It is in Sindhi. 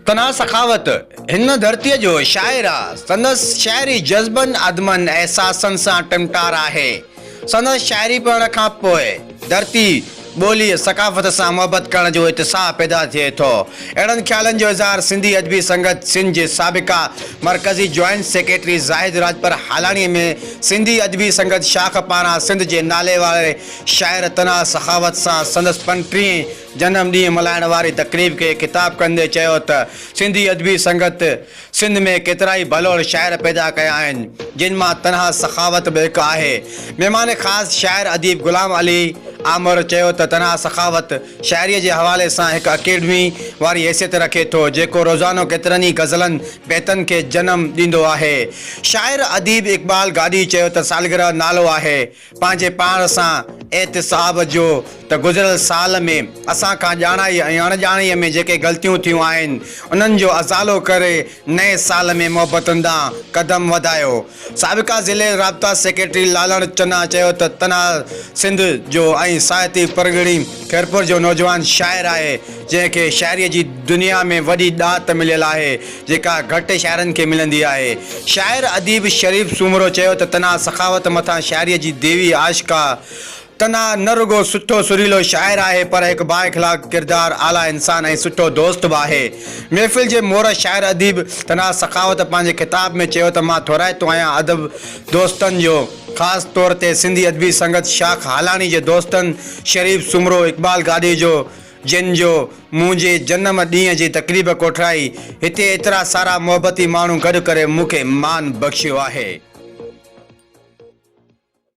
تنها سخاوت هن ڌرتيء جو شاعر آ. سندس شاعري جذبن، اڌمن، احساسن سان ٽمٽار آهي. سندس شاعري پڙهڻ کان پوء ڌرتي، ٻوليء، ثقافت سان محبت ڪرڻ جو اتساهه پيدا ٿئي ٿو. اهڙن خيالن جو اظهار سنڌي ادبي سنگت سنڌ جي سابقه مرڪزي جوائنٽ سيڪريٽري زاهد راڄپر هالاڻيء ۾ سنڌي ادبي سنگت شاخ پاران سنڌ جي ناليواري شاعر تنها سخاوت سان سندس پنٽيهين جنم ڏينهن ملهائڻ واري تقريب کي خطاب ڪندي چيو ته سنڌي ادبي سنگت سنڌ ۾ ڪيترائي ڀلوڙ شاعر پيدا ڪيا آهن، جن مان تنها سخاوت به هڪ آهي. مهمان خاص شاعر اديب غلام علي آمر چيو ته تنها سخاوت شاعريء جي حوالي سان هڪ اڪيڊمي واري حيثيت رکي ٿو، جيڪو روزانو ڪيترن ئي غزلن، بيتن کي جنم ڏيندو آهي. شاعر اديب اقبال گاڏهي چيو ته سالگرهه نالو آهي، پنهنجي پاڻ سان احتساب جو ته گذريل سال ۾ اسان کان ڄاڻائي ۽ اڻڄاڻائيء ۾ جيڪي غلطيون ٿيون آهن، انهن جو ازالو ڪري نئين سال ۾ محبتن ڏانهن قدم وڌايو. سابقه ضلعي رابطا سيڪريٽري لالڻ چنا چيو ته تنها سنڌ جو ۽ ساهتي پرڳڻي خيرپور جو نوجوان شاعر آهي، جنهن کي شاعريء جي دنيا ۾ وڏي ڏات مليل آهي، جيڪا گهٽ شاعرن کي ملندي آهي. شاعر اديب شريف سومرو چيو ته تنها سخاوت مٿان شاعريء جي ديوي عاشقه تنها نه رڳو سٺو سريلو شاعر آهي پر هڪ بااخلاق ڪردار، اعليٰ انسان ۽ سٺو دوست به آهي. محفل جي مورخ شاعر اديب تنها سخاوت پنهنجي خطاب ۾ چيو ته مان ٿورائتو آهيان ادب دوستن جو خاص طور تي سنڌي ادبي سنگت شاخ هالاڻي جي دوستن شريف سومرو، اقبال گاڏهي جو جن جو منهنجي جنم ڏينهن جي تقريب ڪوٺرائي هتي ايترا سارا محبتي ماڻهو گڏ ڪري مون کي مان بخشيو آهي.